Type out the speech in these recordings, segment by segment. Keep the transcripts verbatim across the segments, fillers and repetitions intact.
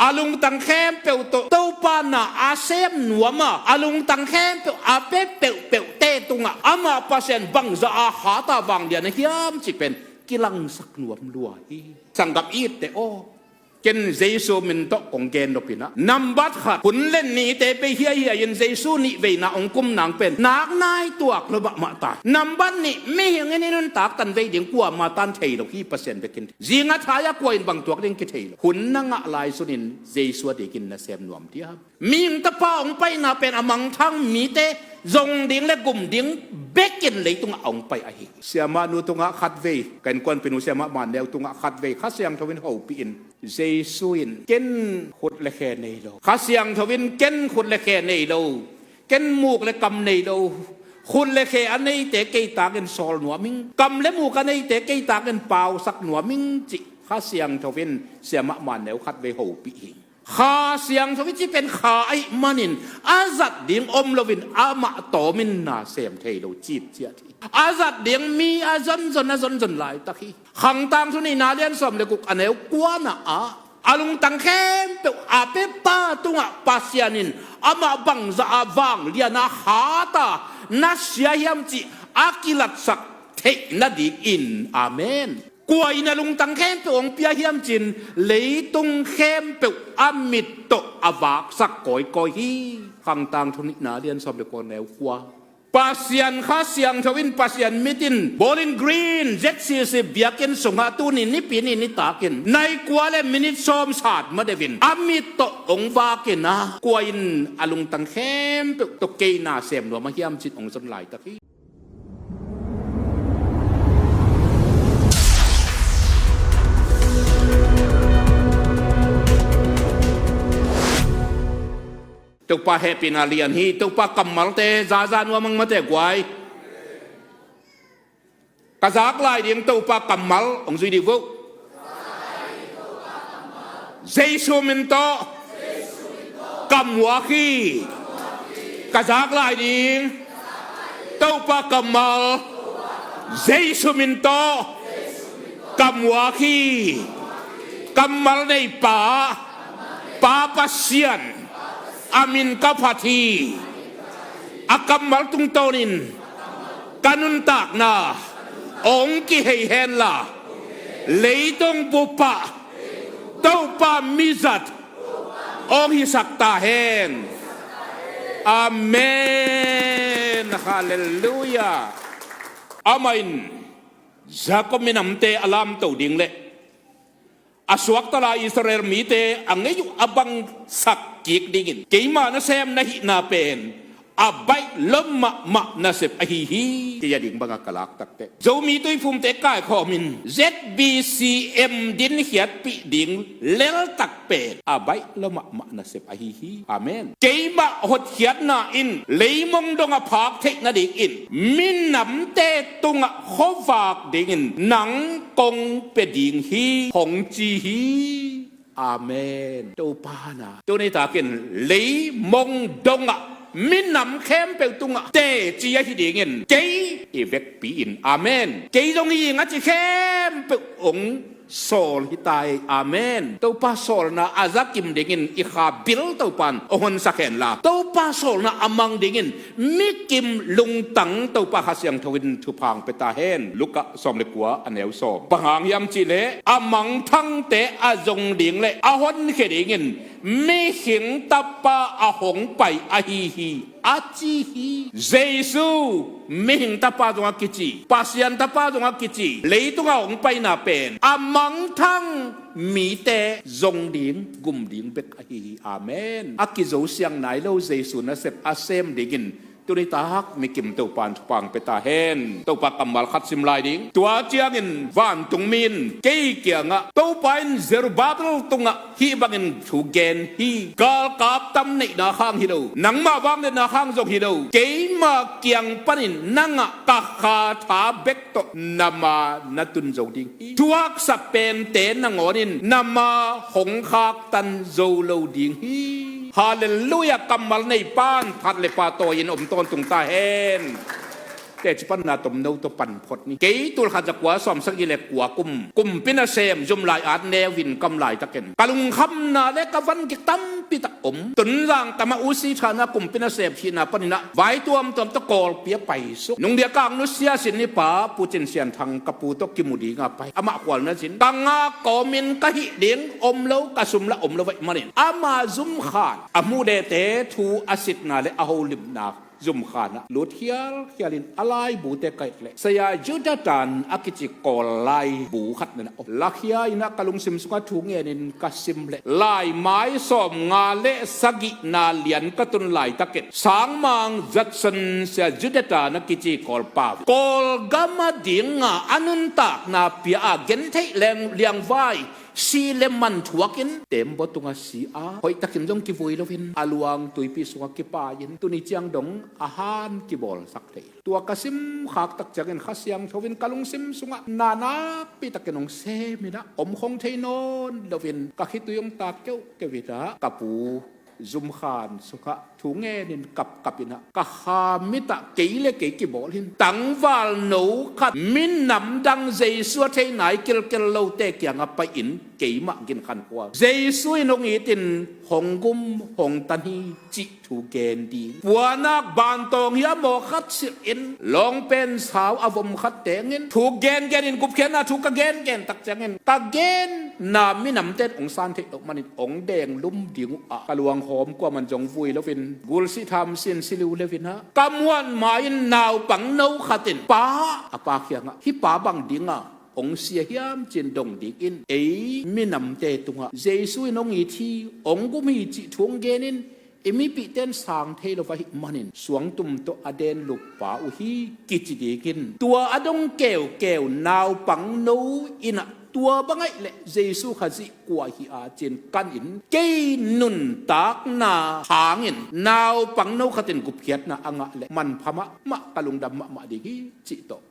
a lungtang khempeuh tawh Topa na a sem nuam a, a lungtang khempeuh a pia peuhpeuhte tungah amah Pasian bangzah a hata vanglian a hiam cih pen kilangsak nuam lua hi. Sanggam itte aw, ken Jesu min tawh kong gen nop inah nambat khat hun le nite bei hiaihiai in Jesu nih veina hong kum nang pen nak nai tuak lo mahmah ta. Nambat nih, mihing in i nuntak tan vei ding kuama tan thei lo hi, Pasian bekin. Zinga thai-a kua in bang tuak ding kithei lo. Hun na ngah lai sunin Jesu a dikin na sem nuam diam? Mihing Tapa hong paina pen a mangthang mite zong ding le gum ding bekin leitungah a hong pai ahi. Siamah nu tungah khatvei, ka innkuanpih nu Siamah Manneu tungah khatvei Kha Siangtho in hopih in, Jesu in ken khut le khe nei lo, Kha Siangtho in ken khut le khe nei lo, ken muk le kam nei lo, khut le khe a neite kei takin sawl nuam ing, kam le muk a neite kei takin pausak nuam ing, cih Kha Siangtho in Siamah Manneu khatvei hopih hi. Kha Siangtho i cih pen kha ahih manin a zat ding om loin amah tawmin na sem thei lo cipciat hi. A zat ding mi a zonzon a zonzon laitak hi. Khangtang Thu nihna lian sawm le guk a neu kuana ah a lungtang khempeuh a pia pa tungah Pasian in amah bangzah a vanglian a hata na sia hiam cih a kilatsak theih nadingin. Amen. Kua in a lungtang khempeuh hong pia hiam cin, leitung khempeuh a mit tawh a vaksak kawikawi hi. Khangtang Thu nihna lian sawm le kua neu kua. Pasian Kha Siangtho in, Pasian mit in Bowling Green Z C C biakinn sungah tuni Nipi ni nitakin nai kua le minit sawm sat ma deuhin a mit tawh hong vakin a, kua in a lungtang khempeuh tawh kei na sem nuam a hiam cin hong zon laitak hi. Topa hehpihna lian hi. Topa kammalte zaza nuam ang mate guai. Ka zak lai ding Topa kammal hong zui dih vo. Jesu min tawh ka muak hi. Ka zak lai ding Topa kammal Jesu min tawh ka muak hi. Kammal nei pa, Pa Pasian, a min ka phat hi. A kammal tungtawnin ka nuntakna hong kihei henla, leitung bup ah Topa mizat hong hisak ta hen. Amen. Halleluiah. Amah in Jacob minamte a lamto ding le a suakta lai Israel mite a ngeih uh a bangsak kik dingin keima nasem na hihna pen a baih lua mahmah nasep ahi hi. Kei a ding bangah ka lak takteh Zomi Tuiphumte kaikhawmin Z B C M dinkhiatpih ding leltak pen a baih lua mahmah nasep ahi hi. Amen. Keimah hotkhiatna in leimong dongah phak theih nadingin minamte tungah khuavak dingin nang kong pia ding hi, hong ci hi. Amen. Topa na tuni takin leimong dongah minam khempeuh tungah teci ahi dingin kei i vekpi in. Amen. Kei zong hi ing a ci khempeuh hong sawl hi ta hi. Amen. Topa sawlna a za kim dingin i kha bil Topa in hong honsak henla, Topa sawlna a mang dingin mikim lungtang Topa Kha Siangtho in thupha hong pia ta hen. Luka sawm le kua a neu sawm. Bang hang hiam cih leh a mangthangte a zong ding le a honkhia dingin Mihing Tapa a hong pai ahi hi, a ci hi. Jesu Mihing Tapa zong a kici, Pasian Tapa zong a kici, leitungah hong paina pen a mangthang mite zong ding, gum ding bek ahi hi. Amen. A kizo siang nai lo Jesu nasep a sem dingin tuni tak mikim Topa in thupha hong pia ta hen. Topa kammal khat sim lai ding. Tua ciangin vantungmi in kei kiangah, Topa in Zerubbabel tungah hih bangin thu gen hi. Galkap tam neihna khang hi lo, nangmah vangliatna khang zong hi lo, keima kiang panin nangah ka kha tha bek tawh na ma na tun zo ding hi. Thuaksa pente nangawn in na ma hong khaktan zo lo ding hi. Halleluiah. Kammal nei pa in phat le pahtawi in om tawntung ta hen. Teci panna tomno tawh pan phot ni. Kei tul khat za kua sawm sagih le kua kum kumpi nasem zum lai at neu in kam laitakin ka lungkhamna le ka van gik tampi tak om. Tonzang tama U C Thana kumpi nasem thihna panin ah vai tuamtuam tawh Kawlpi a pai suk. Nungdia kang nusia sin ni pa Pu Cin Sian Thang ka pu tawh kimu dinga pai. Amah khualna sin ka ngak kawmin ka hih ding om lo, ka sum la om lo vaih manin ama zum khan a hmuh dehte thu a sitna le a holimna zum khan ah lut khialkhial in a laibute ka et leh Saya Judah Tan a kici Kawl laibu khat nana om. Lakhia in ah ka lungsim sungah thu ngenin ka sim leh laimai sawmnga le sagihna lian ka tun laitakin Sangmang Judson Saya Judah Tan a kici Kawlpa Kawlgam a dinga a nuntakna pia a gentheih leng liangvai si le man thuakin tembaw tunga si a hoihtakin zong kivui loin a luang tuipi sungah kipai-in tuni ciang dong a han kibawlsak thei. Tua ka simkhak tak ciangin Kha Siangtho in ka lungsim sungah na nakpi takin hong semin ah om khong thei nawn loin ka khitui hong tak keuhkeuh in ah ka pu zum khan sungah thu ngenin kapkap in ah ka kha mit ah kei le kei kibawl in tangval no khat minam dang Jesu a thei nai kilkel lote kiangah pai-in keimah gin khan khual Jesu in hong itin hong gum hong tan hi cih thu gen ding. Puanak bantawng hi a maw khat silh in lawngpen sau a vom khat tengin thu gengen in gupkhiatna thu ka gengen tak ciangin ka genna minamte in hong san theih loh manin hong denglum ding uh ah ka luanghawm kuaman zong vui loin gulsih tham sin si liu leuin ah ka muan ma-in naupang no khat in pa a pa kiangah hih pa bang dinga hong sia hiam ci-in dong dingin ei minamte tungah Jesu in hong it hi, hong gum hi cih thu hong genin i mipihte in sang thei lo ahih manin suangtum tawh a den lup pa uh hi kici dingin tua a dong keukeu naupang no in ah tua bang ahih leh Jesu Khazih kua hi a ci-in kanin kei nuntakna hangin naupang no khat in gupkhiatna a ngah leh manpha mahmah ka lungdam mahmah ding hi cih tawh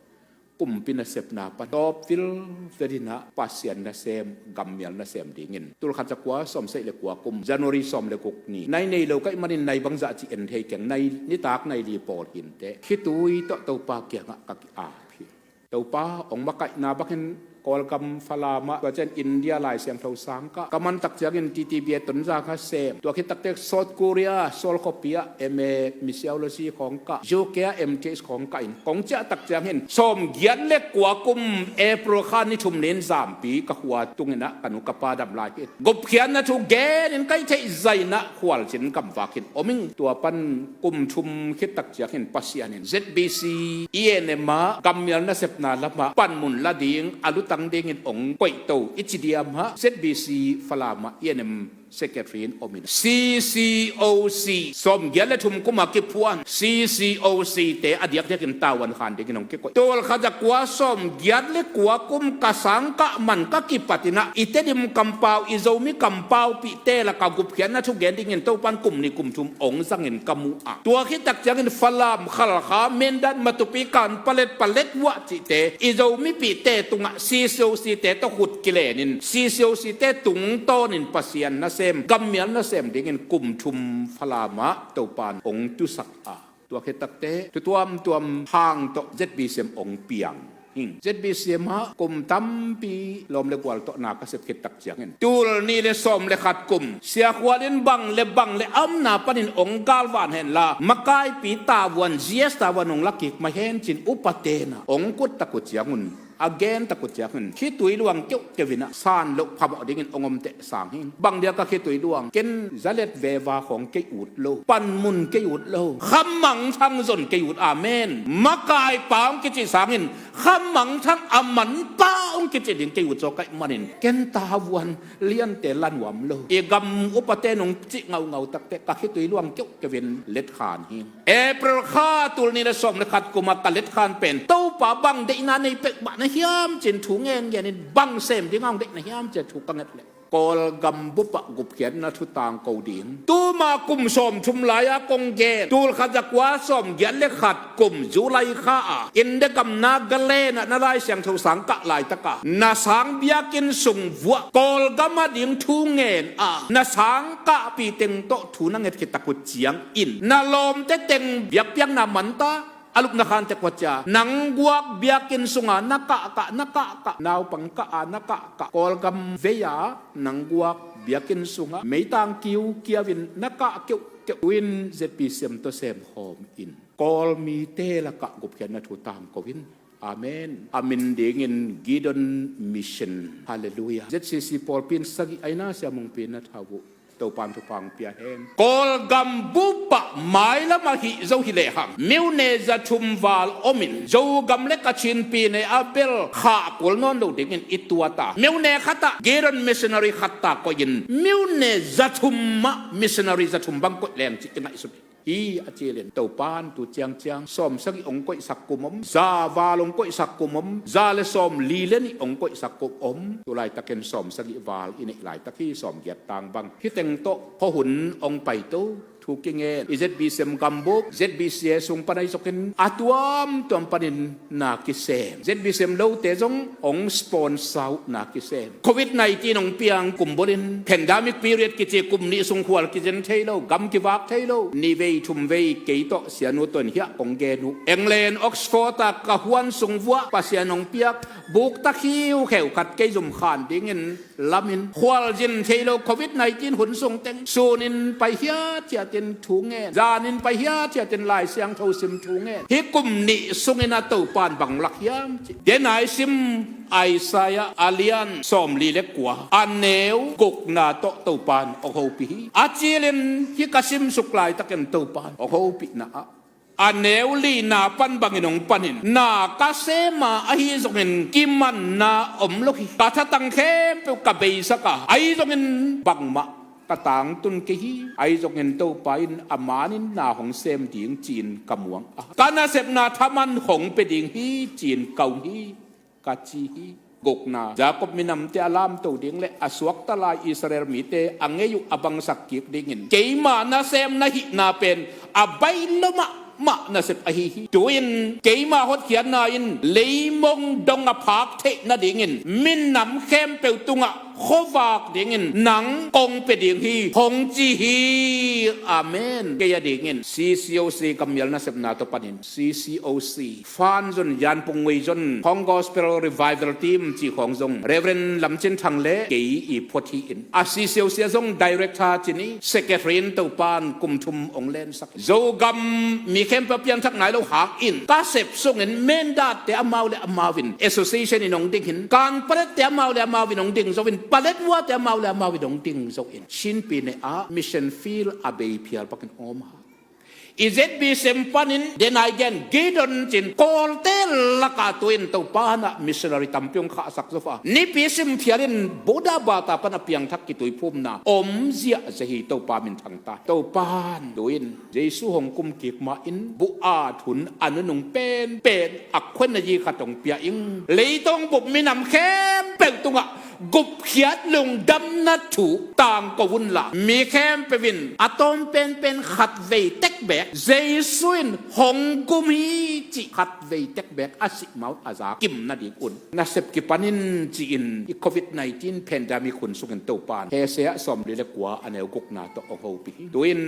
kumpi nasepna pan tawp vilvel in ah Pasian nasem gammial nasem dingin tul khat za kua sawm sagih le kua kum January sawm le guk ni nai nei lo ka hih manin nai bangzah ci en thei keng, nai nitak nai li pawl hi inteh khitui tawh Topa kiangah ka ki-ap hi. Topa hong makaihna bangin Kawlgam Falam ah tua ciang India Lai Siangtho sang kah ka man tak ciangin T T B a Tonzang ah sem, tua khit takteh South Korea Seoul khuapi ah M A missiology khawng kah, U K ah M T H khawng kah in kong ciah tak ciangin sawmgiat le kua kum April kha ni thum ni-in Zampi ka khua tungin ah ka nu ka pa dam lai hi. Gupkhiatna thu genin ka hih theih zah in ah khualzin gamvak in om ing. Tua pan kum thum khit tak ciangin Pasian in Z B C E N M ah gammial nasepna lamah panmun la ding a lutang dingin hong koihto i ci diam ah Z B C Falam ah E N M secretary in om in C C O C sawmgiat le thum kum a kiphuan C C O C te a diakdiakin tavuan khan dingin hong kikoih. Tul khat za kua sawmgiat le kua kum ka sang kah man ka kipat in ah i Tedim kampau, i Zomi kampaupihte lakah gupkhiatna thu gen dingin Topan kum nih kum thum hong zangin ka mu a, tua khit tak ciangin Falam, Khalkha, Mindat, Matupi, Kanpalet, Paletwa cihte i Zomipihte tungah C C O C te tawh khut kilenin C C O C te tungtawnin Pasian nasem, gammial nasem dingin kum thum Falam ah Topan hong tusak a, tua khit takteh thu tuamtuam hang tawh Z B C M hong piang hi. Z B C M ah kum tampi lawm le gual tawh na ka sep khit tak ciangin tul nih le sawm le khat kum Sia Khual in bang le bang le a omna panin hong galvan henla makaipi tavuan, G S tavuan hong la kik mai hen ci-in upate in ah hong kut tak uh ciangun, a gen tak uh ciangun khitui luang keuhkeuh in ah san loh phamawh dingin hong omteh sang hi. Bang dia ka khitui luang, ken zalet veva khawng kei ut lo, panmun kei ut lo, khamangthang zon kei ut. Amen. Makaipa hong kici sangin khamangthang a manpa hong kici ding kei ut zaw ka hih manin ken tavuan liante la nuam lo. I gam upate in hong cih ngaungau takteh ka khitui luang keuhkeuh in letkhan hi. April kha tul nih le sawm le khat kum ah ka letkhan pen Topa bang deihna nei peuhmah na hiam ci-in thu ngengenin bang sem dinga hong deih na hiam ci-a thu ka nget leh Kawlgam bup ah gupkhiatna thu tangko ding, tuma kum sawmthum lai-a kong gen tul khat za kua sawmgiat le khat kum July kha ah India gam Nagaland ah na Lai Siangtho sang kah laitak a na sang biakinn sung vuah Kawlgam a ding thu ngen a na sang kahpih teng tawh thu na nget khit tak uh ciangin na lawmte teng biakpiakna manta A lupna khan tek kua cia, nang guak biakinn sunga na kahkah, na kahkah, naupang kah a na kahkah, Kawlgam vei-a nang guak biakinn sunga meitang kiukiau in na kah keuhkeuh in Z B C M tawh sem khawm in. Kawl mite lakah gupkhiatna thu tangko in. Amen. A min dingin Gideon Mission. Halleluiah. Z C C pawlpi in sagih aina siamungpi na thau uh. Topan thupha pia hen. Kawlgam bup ah mailam ah hih zo hi lehang, myone za thum val om in, Zogam le Kachin pyine a bel khah kul nawn lo dingin i tuat a, myone khat ah Gideon missionary khat ta koih in, myone za thum ah missionary za thum bang koih leng ci i ngaihsun hi. Hi a cilin Topan tu ciangciang sawm sagih hong koihsak kum om, za val hong koihsak kum om, za le sawm li le nih hong koihsak kum om. Tu laitakin sawm sagih val i neih laitak hi, sawm giat tang bang. Hih teng tawh khuahun hong paito thu kingen i Z B C M gambuk, Z B C A sung pan ahi zokin a tuamtuam panin na kisem. Z B C M lote zong hong sponsor uh na kisem. Covid nineteen hong piang kum bulin, pandemic period kici kum nih sung khual kizen thei lo, gam kivak thei lo. Nih vei thum vei kei tawh sianu tawh in hiah kong gen uh. England Oxford ah ka huan sung vuah Pasian hong piak bukta khiukheu khat kei zum khan dingin lamin khualzin thei lo Covid nineteen hun sung teng sunin pai hiathiatin thu ngen, zanin pai hiathiatin Lai Siangtho sim thu ngen. Hih kum nih sungin a Topan bang lak hiam cih, den ai sim Isaiah a lian sawmli le kua a neu gukna tawh Topan hong hopih hi. A cilin hih ka simsuk laitakin Topan hong hopihna ah a neu lina pan bangin hong panin, na ka sem a ahi zongin kimanna om lo hi. Ka thatang khempeuh ka beisak a, ahi zongin bangmah ka tangtun kei hi. Ahi zongin Topa in a manin na hong sem ding ci-in ka muang a, ka nasepna thaman hong pia ding hi ci-in ka um hi, ka ci hi. Gukna, Jakob minamte a lamto ding le a suakta lai Israel mite a ngei uh a bangsak kik dingin keima nasem na hihna pen a baih lo mahmah nasep ahi hi. Tu-in keima hotkhiatna in leimong dong a phak theih nadingin minam khempeuh tungah khuavak dingin nang kong pia ding hi, hong ci hi. Amen. Kei a dingin C C O C kammial nasepna tawh panin C C O C fan zon, Yanpung Ngui zon, Hong Gospel Revival Team cih khawng zong Reverend Lam Cin Thang le kei i phuat hi in, a C C O C a zong director ci ni, secretary in Topan kum thum hong lensak. Zogam mi khempeuh a piangthak nai lo hangin ka sep sungin Mindatte amau le amau in association in hong ding hi in, Kan Palette amau le amau in hong ding zo in, Paletwate amau le amau in hong ding zo in, Chin pyine ah mission field a bei phial pakin om ha. I Z B C M panin den ai gen Gideon cin Kawlte lakah tu-in Topa in ah missionary tampi hong khahsak zo a, nipi sim phial in Buddha bata pan a piangthak kituiphumna om ziahziah hi. Topa minthang ta. Topan tu-in Jesu hong kum kik ma-in buh a thun a nunung penpen a khuan na yi khat hong pia ing. Leitung bup minam khempeuh tungah gupkhiat lungdamna thu tangko unla, mi khempeuh in a tawm penpen khat vei tek beek Jesu in hong gum hi cih khat vei tek beek a sih ma-un a za kim nading un nasep kipan in ci-in i Covid nineteen pandemic hun sungin Topan hese ah sawmli le kua a neu gukna tawh hong hopih hi. Tu-in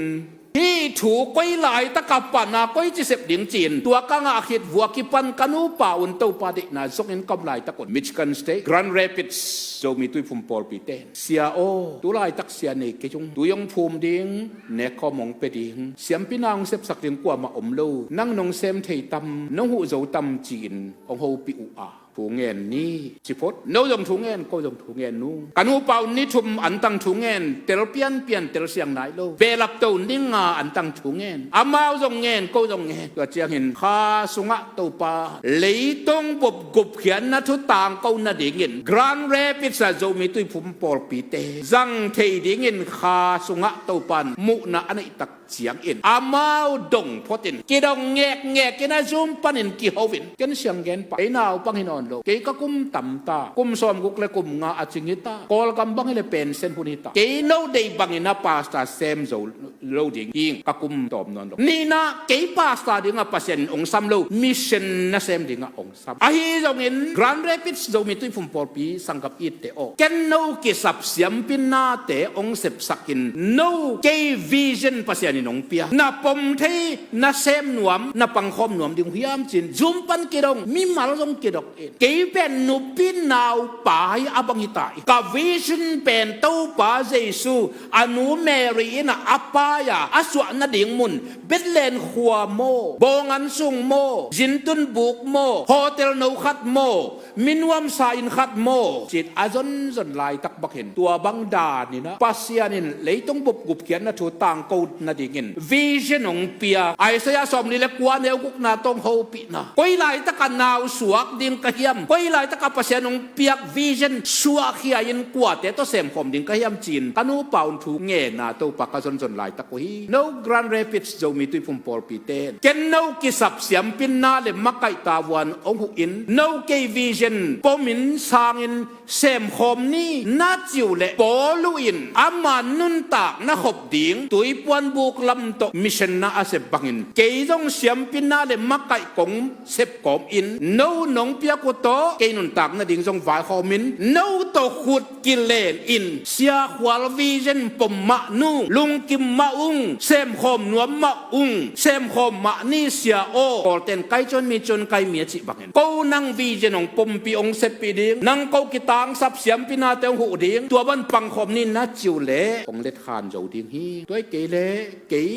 hih thu koi laitak a pan a koi ci sep ding ci-in tua ka ngah khit vua kipan ka nupa un Topa deihna zongin ka om laitak un Michigan State Grand Rapids Zomi Tuiphum pawlpite in, Sia aw, tu laitak sia nei kei ung, tui hong phum ding, nekhawm hong pia ding, siampi na hong sepsak ding kuamah om lo, nang nong sem thei tam, nong huh zo tam ci-in hong hopih uh a, thu ngen ni ci phot. No zong thu ngen, ko zong thu ngen nung. Ka nupa un ni thum antang thu ngen, tel pianpian tel siang nai lo. Behlap to ni nga antang thu ngen. Amau zong ngen, ko zong ngen. Tua ciangin kha sungah Topa leitung bup gupkhiatna thu tangko nadingin Grand Rapids a Zomi Tuiphum pawlpite zang thei dingin kha sungah Topan muhna a neihtak ciangin amau dong photin kidong ngekngek in a Zoom panin kiho in, ken siang gen pah, kei naupang hi nawn lo, kei ka kum tam ta, kum sawmguk le kum nga a cing hi ta, Kawlgam bang hi le pension hun hi ta, kei no deih bangin a pastor sem zo lo ding hi ing, ka kum tawm nawn lo. Nihna, kei pastor dingah Pasian in hong sam lo, mission nasem dingah hong sam. Ahi zongin Grand Rapids Zomi Tuiphum Pawlpi sanggam itte aw, ken no kisap siampi nate hong sepsakin, no kei vision Pasian in hong pia, na pom thei, na sem nuam, na pangkhawm nuam ding uh hiam ci-in zum pan kidong, mimal zong kidok in. Kei pen nupi naupa hi a bang hi ta hi. Ka vision pen Topa Jesu, a nu Mary in a a pai-a a suah nading mun, Bethlehem khua maw, bawngan sung maw, zintun buk maw, hotel no khat maw, minuamsa inn khat maw, ci-in a zonzon laitak bek hi. Tua bang dan in ah Pasian in leitung bup gupkhiatna thu tangko nadingin vision hong pia. Isaiah sawmli le kua neu gukna tawh hopihna. Koi laitak a nau suak ding ka hiam? Koi laitak a Pasian hong piak vision suahkhia in kuate tawh semkhawm ding ka hiam ci-in ka nupa un thu ngenna Topa ka zonzon laitak uh hi. No Grand Rapids Zomi Tuiphum Pawlpite, ken no kisap siampina le makaih tavuan hong huh in, no kei vision pomin sangin semkhawm ni na ci uh leh, Paul uh in ama nuntakna khop ding tuipuan buk lam tawh mission na a sep bangin kei zong siampina le makaih kong sepkhawm in, no nong piak uh tawh kei nuntak nading zong vaikhawm in, no tawh khut kilen in, Sia Khual vision pom mah nung, lungkim mah ung, semkhawm nuam mah ung, semkhawm mah ni Sia aw, Kawlten kai cun mi cun kai mi a cih bangin, ko nang vision hong pompih hong seppih ding, nang ko kitangsap siampinate hong huh ding, tua ban pangkhawm ni na ci uh leh hong letkhan zo ding hi. Tua hi kei leh kei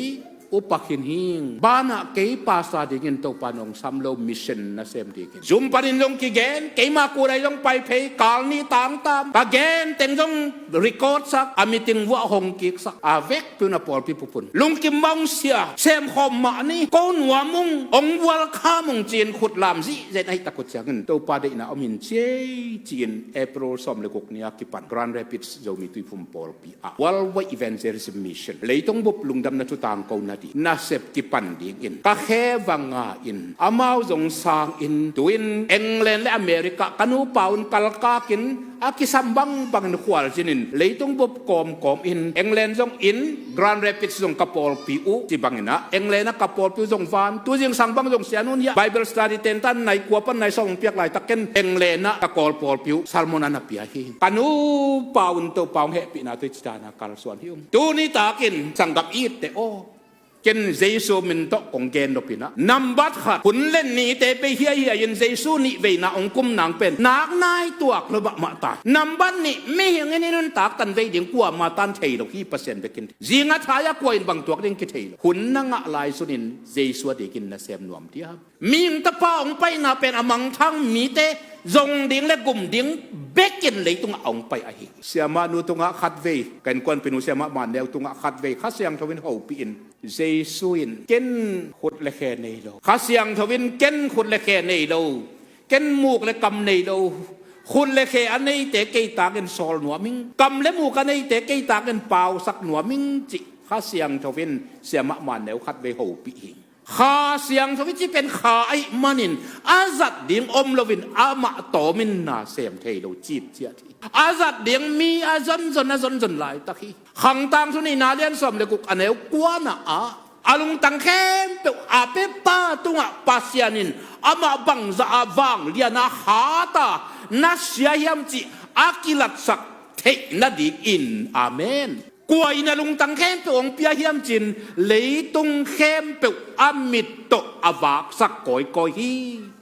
upa khin hing. Banah kei pastor dingin Topa in hong sam lo, mission nasem dingin. Zum panin zong kigen, keima kudai zong pai phei, kal nih tangtam, ka gen teng zong record sak, a meeting vuah hong kiksak, a vekpi un a pawlpi pupun. Lungkim mah ung Sia, semkhawm mah ni, ko nuam ung, hong welcome ung ci-in khut lam zihzen ahih tak uh ciangin Topa deihna om hi ciei ci-in April sawm le guk ni a kipan Grand Rapids Zomi Tuiphum Pawlpi ah Worldwide Evangelism Mission, leitung bup lungdamna thu tangko nading nasep kipan dingin ka khe va nga in, amau zong sangin, tu-in England le America ka nupa un kalkakin a kisam bangbangin khualzinin, leitung bup kawmkawm in, England zong in, Grand Rapids zong ka pawlpi uh ci bangin ah, England ah ka pawlpi uh zong van, tu zingsang bang zong Sianu in hiah Bible study tentan nai kua pan nai sawm hong piak laitak ken England ah ka Kawl pawlpi uh sermon a na pia hi. Ka nupa un Topa hong hehpihna tawh hih ci dan a kalsuan hi ung. Tuni takin sanggam itte aw, ken Jesu min tawh kong gen nop in ah, nambat khat, hun le nite bei hiaihiai in Jesu nih veina hong kum nang pen nak nai tuak lo mahmah ta hi. Nambat nih, mihing in i nuntak tan vei ding kuama tan thei lo hi, Pasian bek in. Zinga thai-a kua in bang tuak ding kithei lo. Hun na ngah lai sunin Jesu a dikin nasem nuam diam? Mihing Tapa hong paina pen a mangthang mite zong ding le gum ding bekin leitungah a hong pai ahi. Siamah nu tungah khatvei, ka innkuanpihnu Siamah Manneu tungah khatvei Kha Siangtho in hopih in, Jesu in ken khut le khe nei lo, Kha Siangtho in ken khut le khe nei lo, ken muk le kam nei lo, khut le khe a neite kei takin sawl nuam ing, kam le muk a neite kei takin pausak nuam ing, cih Kha Siangtho in Siamah Manneu khatvei hopih hi. Kha Siangtho i cih pen kha ahih manin a zat ding om loin amah tawmin na sem thei lo, cipciat hi. A zat ding mi a zonzon, a zonzon laitak hi. Khang Tangthu Nihna lian sawm le guk a neu kuana ah, a lungtang khempeuh a pepa tungah Pasian in amah bangzah a vanglian a hata na sia hiam cih a kilatsak theih nadingin. Amen. Kua in a lungtang khempeuh hong pia hiam cin, leitung khempeuh a mit tawh a vaksak kawikawi hi.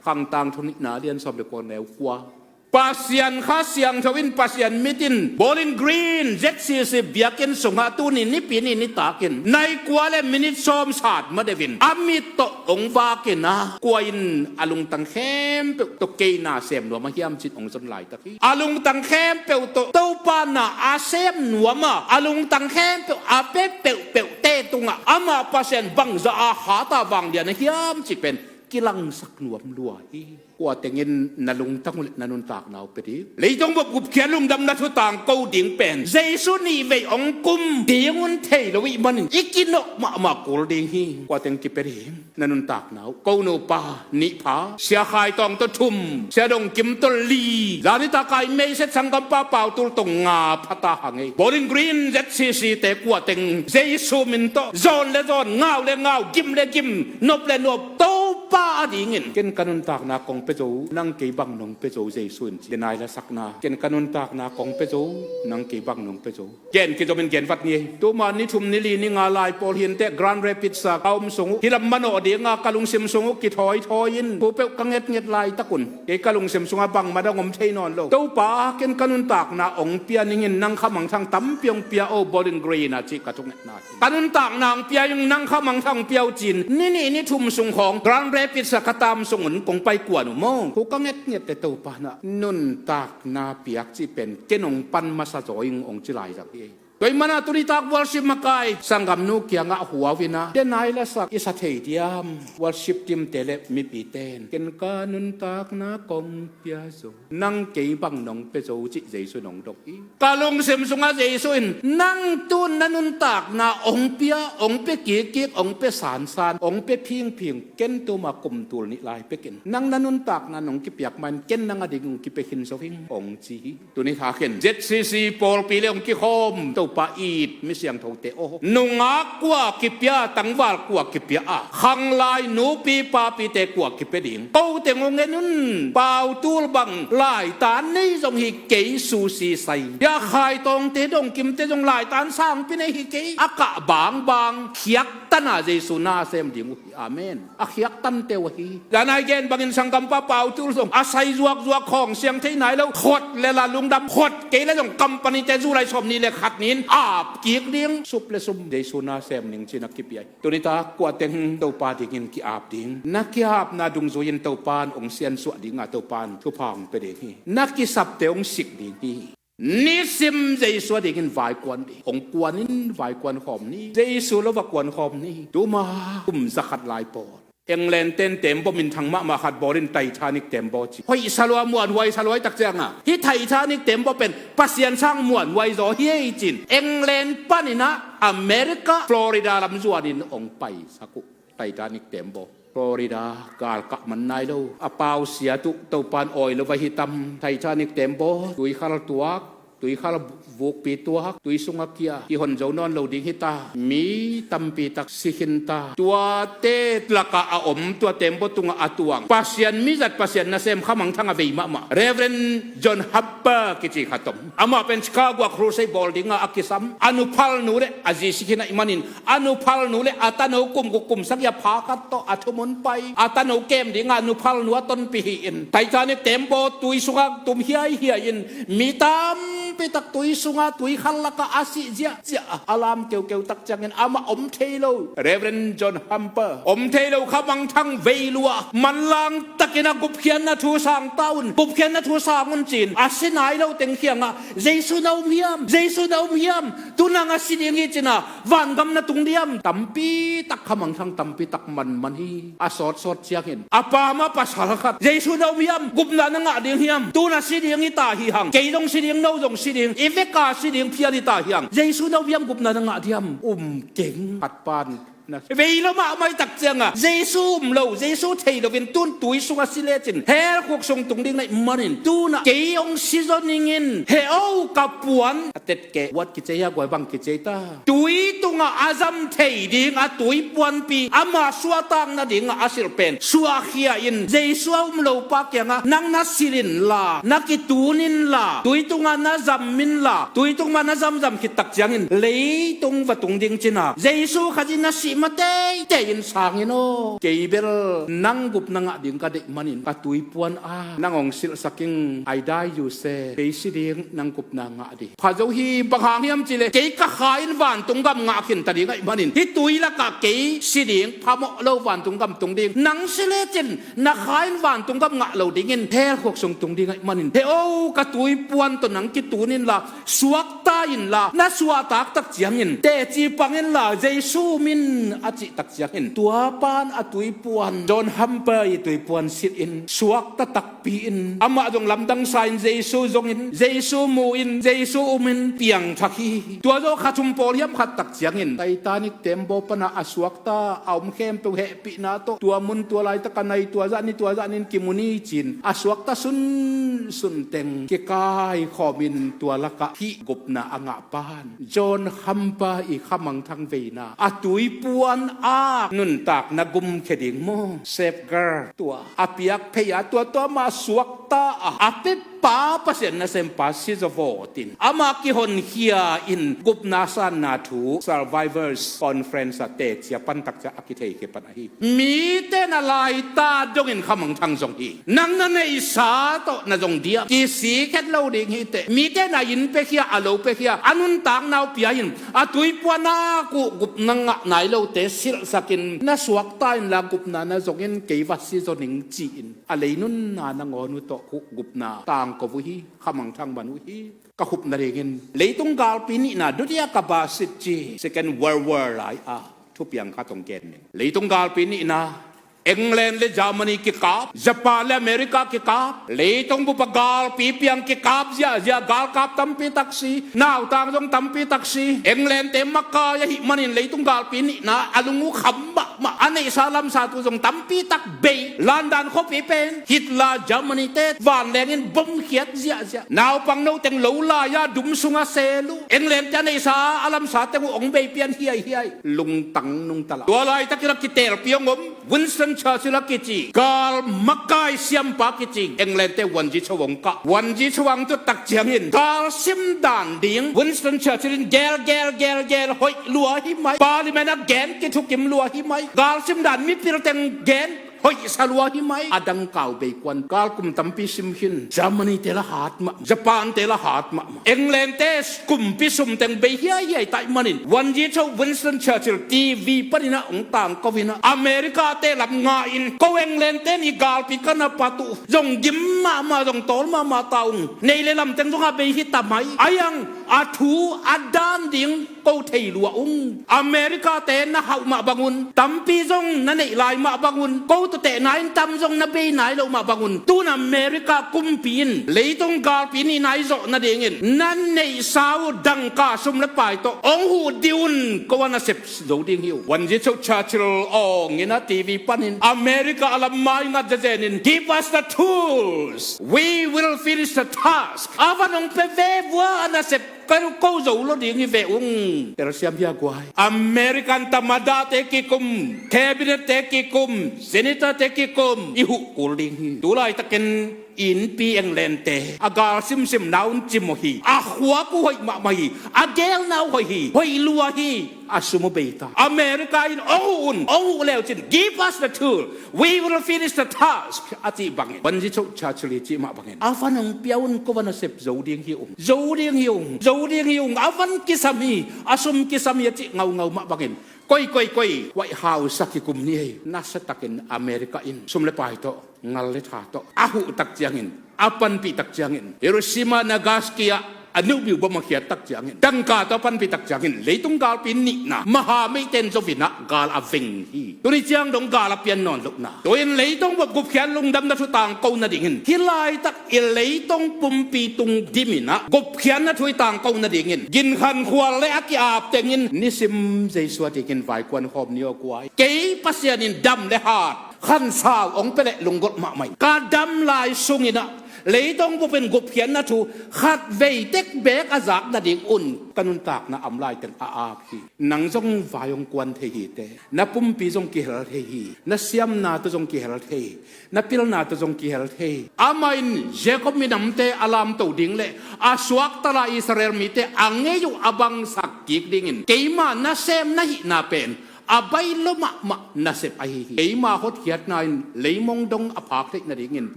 Khang Tangthu Nihna lian sawm le kua neu kua. Pasian Kha Siangtho in Pasian mit in Bowling Green Z C C biakinn sungah tuni Nipi ni nitakin nai kua le minit sawm sat ma deuhin a mit tawh hong vakin a, kua in a lungtang khempeuh tawh kei na sem nuam a hiam cin hong zon laitak hi. A lungtang khempeuh tawh Topa na a sem nuam a, a lungtang khempeuh a pia peuhpeuhte tungah amah Pasian bangzah a hata vanglian a hiam cih pen kilangsak nuam lua hi. Kua tengin na lungtang uh le na nuntakna uh pia ding? Leitung bup gupkhiat lungdamna thutang ko ding pen Jesu nih vei hong kum ding un thei lo ih manin i kinawh mahmah kul ding hi. Kua teng kipia ding? Na nuntakna uh. Ko nupa nih pha, Sia Khai Tawng tawh thum, Sia Dong Kim tawh li, zani taka i meiset sanggampa Pau Tul tawh nga pha ta hang ei. Bowling Green Z C C te kua teng Jesu min tawh zawn le zawn, ngau le ngau, gim le gim, nop le nop, Topa a dingin ken ka nuntakna kong pia zo, nang kei bang nong pia zo Jesu in ci. Denai la sakna, ken ka nuntakna kong pia zo, nang kei bang nong pia zo. Gen kizomin gen vat ni ei. Tuma ni thum ni li ni nga lai pawl hi inteh Grand Rapids ah ka om sung uh, hih lam manawh dinga ka lungsim sung uh kithawithawi in thu peuh ka ngetnget laitak un, kei ka lungsim sungah bangmah dang om thei nawn lo. Topa, ken ka nuntakna hong pia ning in, nang khamangthang tampi hong pia o, Bowling Green ah cih ka thungetna hi. Ka nuntakna hong pia ing, nang khamangthang hong pia o ci-in ni nih ni thum sung khawng Grand Rapids ah ka tam sung un kong pai kuan uh maw. Thu ka ngetnget teh Topa in ah nuntak na piak cih pen ken hong pan masa zaw ing hong ci lai zak hi. Tua ih manah tunitak worship makai sanggamnu kiangah huau in ah, denai la sak i sa thei diam? Worship team te le mipite in, ken ka nuntakna kong pia zo, nang kei bang nong pia zo cih Jesu in hong dong hi. Ka lungsim sungah Jesu in nang tun na nuntakna hong pia, hong pia kikkik, hong pia sansan, hong pia phingphing, ken tuma kum tul nih lai pekin nang na nuntakna nong kipiak main ken nang a ding hong kipia khin zo ing hong ci hi. Tuni thakin Z C C pawlpi le hong kikhawm Topa it mi siangthote aw, nungak kua kipia, tangval kua kipia a, khanglai nupi papite kua kipia ding? Ko teng hong en un. Pau Tul bang laitan nei zong hi kei, Susi Sai, Sia Khai Tawngte, Dong Kimte zong laitan sangpi nei hi kei. A kah bangbang khiak tana Jesu na sem ding uh hi. Amen. A khiak tante uh ahi. Zanai gen bangin sanggampa Pau Tul zong a sai zuakzuak khawng siang thei nai lo, khot le la lungdam, khot kei le zong company te July sawm nih le khat ni-in ap kik ding, sup le sum Jesu na sem ning ci-in a kipia hi. Tunitak kua teng Topa dingin ki-ap ding? Na ki-apna dungzui-in Topa in hong siansuah dinga Topa in thupha hong pia ding hi. Na kisapte hong sik ding hi. Nisim Jesu a dingin vaikuan ding. Hong kuanin vaikuan khawm ni. Jesu lo va kuan khawm ni. Tuma kum zakhat lai pawl England ten tembaw minthang mahmah khat bawlin Titanic tembaw ci. Hoih salua, muanhuai salua hi tak cianga, hih Titanic tembaw pen Pasian sang muanhuai zaw hi ei ci-in England panin ah America Florida lam zuanin hong paisak uh. Titanic tembaw Florida galkah man nai lo. A pau siat uh, Topa in awi lo va hi tam. Titanic tembaw tuikhal tuak, tuikhal vukpi tuak, tui sungah kia, kihon zo nawn lo ding hi ta. Mi tampi tak si khin ta. Tuate lakah a om, tua tembaw tungah a tuang Pasian mizat, Pasian nasem khamangthang a vei mahmah Reverend John Harper kici khat om. Amah pen Chicago ah crusade bawl dinga a kisam. A nuphalnu le a zi si khin ahih manin a nuphalnu le a tano kum guk kum sagih a pha khat tawh a thumun pai. A tano kem dinga a nuphalnu a tonpih hi-in Titanic tembaw tui sungah tum hiaihiai-in mi tampi tak tui sungah tuikhal lakah a sih ziahziah a, a lam keukeu tak ciangin amah om thei lo. Reverend John Harper om thei lo, khamangthang vei lua, manlang takin a gupkhiatna thu sang ta un, gupkhiatna thu sang un ci-in a si nai lo teng kiangah, Jesu na um hiam? Jesu na um hiam? Tu nang a si ding hi ci-in a vangam na tung diam? Tampi tak, khamangthang tampi tak manman hi. A sawtsawt ciangin a pa mah pasal khat, Jesu na um hiam? Gupna na ngah ding hiam? Tu na si ding hi ta hi hang. Kei zong si ding, no zong si ding, i veka si ding phial hi ta hi hang. Jesu na um hiam? Gupna na ngah diam? Um keng. Khat pan na vei lo mahmah hi tak cianga Jesu um lo, Jesu thei loin tun tui sungah si lecin hell khuk sung tung ding na hih manin, tunah kei hong si zaw ning in, he o ka puan, a tetkeh, what kici hia, guai bang kici ta, tui tungah a zam thei ding a tui puanpi, ama suahtak nadingah a silh pen suahkhia in, Jesu a um lopa kiangah nang na silh inla, na kitun inla, tui tungah na zam inla, tui tungah na zamzam khit tak ciangin leitung va tung ding ci-in a, Jesu Khazih na sih ma teitei in sang in aw. Kei bel nang gupna ngah ding ka deih manin ka tui puan a nang hong silhsak ing. I die, you save. Kei si ding, nang gupna ngah ding. Pha zo hi. Bang hang hiam cih leh kei ka kha in vantung gam ngah khin ta ding ahih manin, hih tui lakah kei si ding, phamawh lo vantung gam tung ding. Nang si lecin na kha in vantung gam ngah lo dingin hell khuk sung tung ding ahih manin, he o ka tui puan tawh nang kitun inla, suakta inla, na suahtak tak ciangin teci pang inla, Jesu min a cih tak ciangin, tua pan a tuipuan, John Hamper i tuipuan silhin, suakta takpi in, amah zong lamdang sa in, Jesu zongin, Jesu mu in, Jesu um in, piangthak hi. Tua zawh kha thum pawl hiam khat tak ciangin, Titanic tembaw pana a suakta a om khempeuh hehpihna tawh, tua mun tua laitak a nai, tua zah ni, tua zah nin kimu ni ci-in, a suakta sunsun teng kikaikhawm in, tua lakah hih gupna a ngah pan, John Hamper i khamangthang veina, a tuipuan ak nuntakna gumkhia ding maw, safeguard tua a piak phei a, tua tua mah suakta a, a pepa Pasian nasempa si zaw vawtin, amah kihonkhia in gupna sanna thu Survivors Conference a teci a pan tak ciang a kithei khia pan ahi. Mite na laita dongin khamangthang zong hi. Nang na neihsa tawh na zong diam, kisik het lo ding hi teh. Mite na inn pia khia, a lo pia khia, a nuntakna uh pia in, a tuipuan a kuh gupna ngah nai lote silhsak in, na suakta inla gupna na zong in, kei va si zaw ning ci-in, a lei nunna nangawn uh tawh kuh gupna tangko uh hi, khamangthang man uh hi. Ka khupna dingin, leitung galpi nihna, dutia ka basit ci, Second World War lai a thupiang khat hong gen ning. Leitung galpi nihna, England le Germany kikap, Japan le America kikap, leitung bup a galpi piang kikap ziahziah, galkap tampi tak si, nautang zong tampi tak si, England te makai ahih manin leitung galpi nihna a lung uh kham mahmah, a neihsa lamsa tu zong tampi tak bei, London khuapi pen Hitler Germany te vanleng in bomkhiat ziahziah, naupang no teng lo lai a dum sung a sel uh, England te a neihsa a lamsa teng uh hong bei pian hiaihiai, lungtang nungta la. Tua laitakin a kitelpi hong om Winston Churchill a kici gal makai siampa kici England te vuanzi cho hong kah. Vuanzi cho hong tut tak ciangin gal sim dan ding Winston Churchill in gel gel gel gel, hoih lua hi mai. Parliament a gen kithukim lua hi mai. Gal sim dan mipil teng gen hoihsa lua hi mai. A dangkau bei kuan, gal kum tampi sim khin. Germany te la hat mah, Japan te la hat mah, England te kumpi sum teng bei hiaihiai taih manin, vuanzi cho Winston Churchill T V panin a hong tangko in a, America te lam nga in, ko England te ni galpi ka na pat uh zong gim mahmah, zong tawl mahmah ta ung. Nei le lam teng zong a bei hi ta mai. Ai ang, a thu a dan ding ko thei lua ung. America te na hauh mah bangun, tampi zong na neih lai mah bangun, ko tawh tehna in tam zong na bei nai loh mah bangun, tun America kumpi in leitung galpi nihna i zawh nadingin na neihsa uh dangka sum le pai tawh hong huh dih un, ko a nasep zo ding hi uh. Vuanzi cho Churchill awng in a T V panin America a lam mai ngat zezen in, "Give us the tools, we will finish the task." A van hong pia ve vua, a nasep ka ko zo lo ding hi ve ung. Telsiam hia guai? American tamada te kikum, cabinet te kikum, senator te kikum i huh kul ding hi. Tulaitakin innpi England te a gal simsim na un cim uh hi. A khuak uh hoih mahmah hi. A gelna uh hoih hi. Hoih lua hi. A sum uh bei ta. America in hong huh un, hong huh leu cin, "Give us the tool, we will finish the task," a cih bangin, vuanzi cho Churchill i cih mah bangin, a van hong pia un, ko va nasep zo ding hi ung, zo ding hi ung, zo ding hi ung, a van kisam hi, a sum kisam hi a cih ngaungau mah bangin, koi koi koi, White House a kikum ni ei. Nasiatakin America in sum le pai tawh, ngal le tha tawh a huh tak ciangin, a panpih tak ciangin, Hiroshima Nagasaki ah a nuhbiu bom a khiat tak ciangin, dangka tawh a panpih tak ciangin, leitung galpi nihna maha meihten zo in a gal a veng hi. Tuni ciang dong gal a pian nawn lohna. Tua in leitung bup gupkhiat lungdamna thu tangko nadingin, hih laitak i leitung pumpi tung dim in a gupkhiatna thu i tangko nadingin, ginkhan khual le a ki-ap tengin nisim Jesu a dingin vaikuan khawm ni aw guai. Kei Pasian in dam le hat, khansau hong pia leh lunggulh mahmah in, ka dam lai sungin a leitung bupin gupkhiatna thu khat vei tek beek a zak nadingun ka nuntakna a om lai teng a ap hi. Nang zong vai hong kuan thei hi teh. Na pumpi zong kihel thei hi. Na siamna tawh zong kihel thei hi. Na pilna tawh zong kihel thei hi. Amah in Jacob minamte a lamto ding le a suakta lai Israel mite a ngei uh a bangsak kik dingin, keima nasem na hihna pen a bailo mahmah nasep ahi hi. Keima hotkhiatna in leimong dong a phak theih nadingin,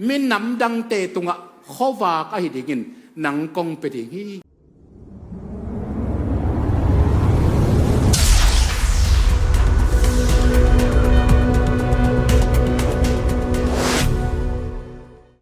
minam dangte tungah khuavak ahi dingin nang kong pia ding hi.